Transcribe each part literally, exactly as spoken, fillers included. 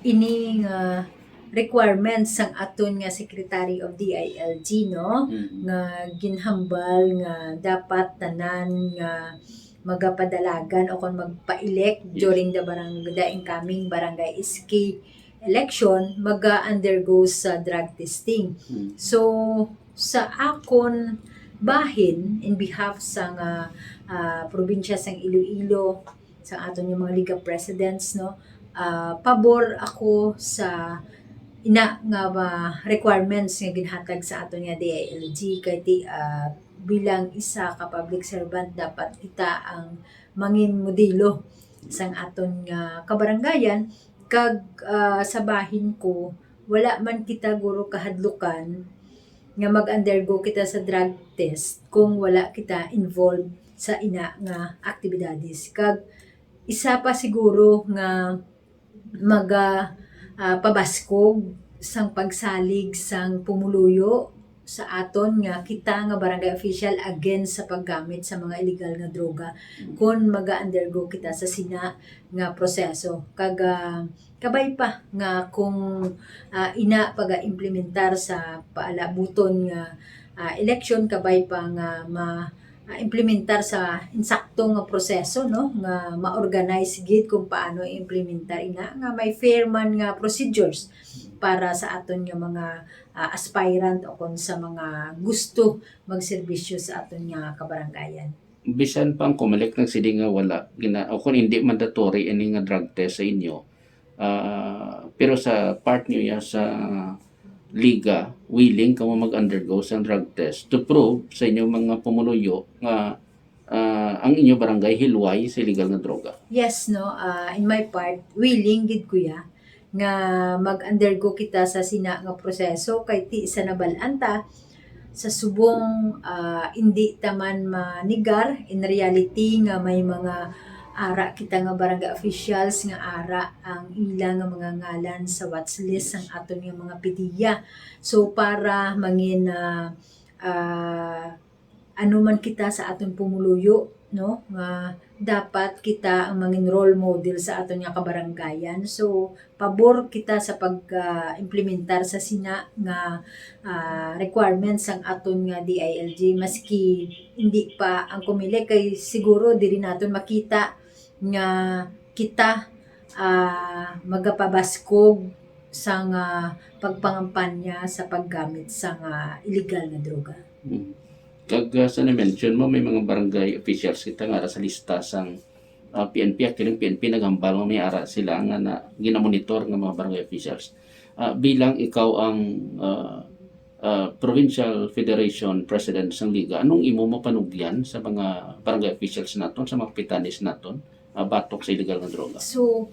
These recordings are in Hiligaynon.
Ini nga requirements sang aton nga Secretary of D I L G, no, Mm. nga ginhambal nga dapat tanan nga magapadalagan o kon magpa-elect Yes. during the barang-, the incoming barangay S K election, maga-undergo sa drug testing. Mm. So, sa akon bahin, in behalf sa nga, ah, probinsya sang Iloilo, sa aton nga mga League of Presidents, no, ah, pabor ako sa ina nga, ah, requirements nga ginhatag sa aton nga D I L G, kay ti, ah, bilang isa ka public servant, dapat kita ang mangin modelo sang aton nga kabarangayan. Kag, ah, sa bahin ko, wala man kita guro kahadlukan nga mag-undergo kita sa drug test kung wala kita involved sa ina nga aktibidades. Kag isa pa siguro nga maga, ah, pabaskog sang pagsalig sang pumuluyo sa aton nga kita nga barangay official against sa paggamit sa mga illegal nga droga kon maga-undergo kita sa sina nga proseso. Kag, ah, kabay pa nga kung, ah, ina paga-implementar sa paalabuton nga, ah, eleksyon, kabay pa nga ma-, ah, implementar sa insakto nga proseso, no, nga ma-organize gid kung paano i-implementar ina nga may fair man nga procedures para sa aton nga mga, ah, aspirant o kon sa mga gusto magserbisyo sa aton nga kabarangayan. Bisan pa ang Comelec nagsiling nga wala gina-, o kung hindi mandatory ini nga drug test sa inyo, ah, pero sa part niyo ya sa liga, willing kamo mag-undergo sang drug test to prove sa inyong mga pumuluyo nga, ah, ang inyo barangay hilway sa illegal nga droga? Yes, no, ah, in my part, willing gid ko ya nga mag-undergo kita sa sina nga proseso, kay ti sa nabal-an ta, sa subong, ah, indi ta man manigar, in reality, nga may mga ara kita nga barangay officials nga ara ang ila nga mga ngalan sa watch list sang aton nga mga PDEA. So, para mangin, ah, ah, ano man kita sa aton pumuluyo, no, nga dapat kita ang mangin role model sa aton nga kabarangayan. So, pabor kita sa pag, ah, implementar sa sina nga, ah, requirements sang aton nga D I L G, maski hindi pa ang Comelec, kay siguro diri naton makita nga kita, ah, magapabaskog sang, ah, pagpangampanya sa paggamit sang, ah, illegal nga droga. Hmm. Kag, ah, sa na-mention mo, may mga barangay officials kita nga ara sa lista sang, ah, P N P. Actually, ang P N P naghambal nga may ara sila nga na, ginamonitor nga mga barangay officials. Ah, bilang ikaw ang, ah, ah, Provincial Federation President sang Liga, anong imo mapanugyan sa mga barangay officials naton, sa mga kapitanes naton, ah, batok sa illegal nga droga? So,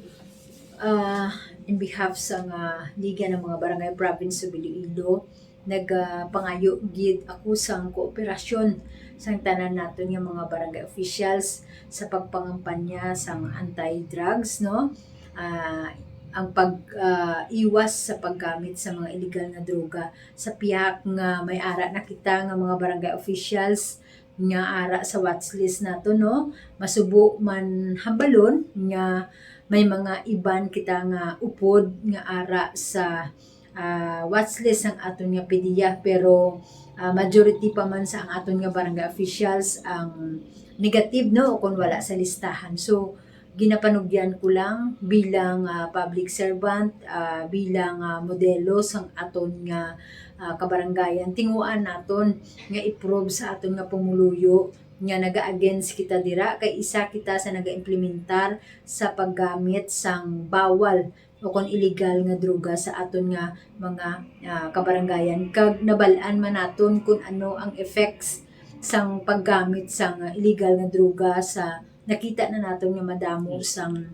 ah, in behalf sa nga Liga ng mga Barangay Province of Iloilo, nagapangayo gid ako sang kooperasyon sang tanan naton nga mga barangay officials sa pagpangampanya sang anti-drugs, no? Ah, ang pag, ah, iwas sa paggamit sa mga illegal nga droga sa pihak nga may ara na kita nga mga barangay officials nga ara sa watch list nato, no? Masubo man hambalon nga may mga iban kita nga upod nga ara sa, ah, watch list sang aton nga PDEA, pero, ah, majority pa man sa ang aton nga barangay officials ang negative, no, o kung wala sa listahan. So, ginapanugyan ko lang bilang, ah, public servant, ah, bilang, ah, modelo sang aton nga, ah, kabarangayan. Tinguan naton nga i-prove sa aton nga pumuluyo nga naga-against kita dira, kay isa kita sa naga-implementar sa paggamit sang bawal o kon illegal nga droga sa aton nga mga, ah, kabarangayan, kag nabal-an man naton kun ano ang effects sang paggamit sang illegal nga droga sa nakita na naton nga madamo sang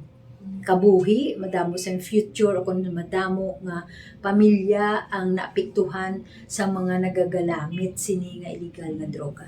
kabuhi, madamo sang future, o kon madamo nga pamilya ang naapektuhan sa mga nagagalamit sini nga illegal nga droga.